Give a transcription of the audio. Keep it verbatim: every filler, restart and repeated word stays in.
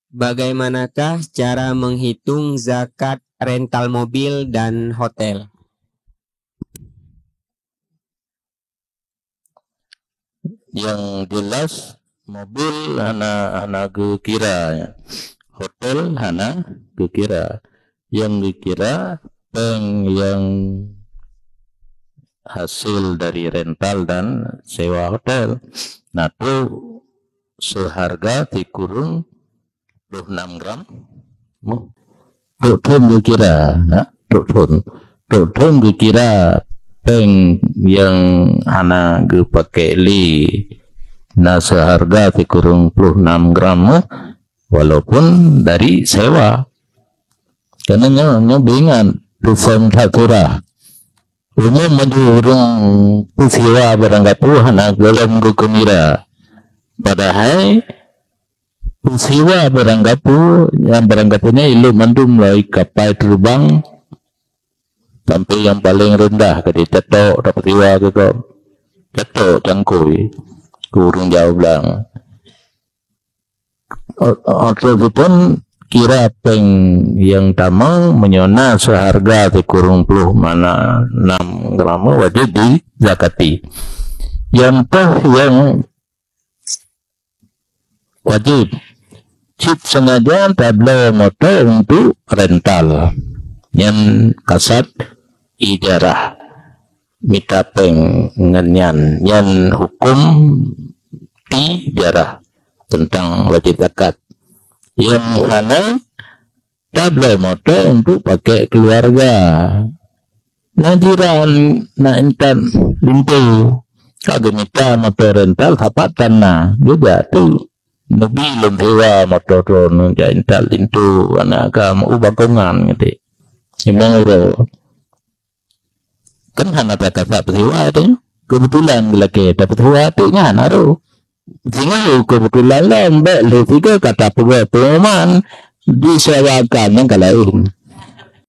Bagaimanakah cara menghitung zakat rental mobil dan hotel? Yang jelas, mobil hana, hana geukira, ya. Hotel hana geukira. Yang geukira péng yang hasil dari rental dan sewa hotel. Nah, tu seharga sikureueng ploh nam gram. Trok thon geukira, na, trok thon. Trok thon geukira péng nyang hana geupakék lé na seuharga sikureueng ploh nam gram, walaupun dari sewa. Karena nyoe, nyoe beuingat, tufon that surah. Umum meunyoe ureuëng peusiwa barang gapeue hana gohlom geukeumbira. Padahai peusiwa barang gapeue, nyang barang gapeue nyan ilok mandum lom kapai teubang sampai nyang paleng reundah ka jiteutôk tapeusiwa keu gob. Teutôk cangkôi keu ureuëng jauh blang. Atau pun kira péng nyang tamong meunyoe na seuharga sikureueng ploh nam gram wajéb jizakati. Nyang toh nyang wajéb, cit seungaja tabloe moto untuk rental. Nyan kasad ijarah, mita péng ngon nyan, nyan huköm ijarah teuntang wajéb zakat. Nyang hana tabloe moto untuk pakék keuluwarga. Na jiran, na intat linto ka geumita moto rental sapat tan na, geujak teuk neubi lôn sewa moto droeneuh jak intat linto, hana ka meu-ubat kongan geutanyoe. Imong uroe. Kan hana takasab peusiwa teuh. Keubeutulan geulakée tapeusiwa teuk nyan harôh. Singoh keubeutulan lom, bék lheueh sigoe ka tapeugah peunguman disewakan nyang ka laén.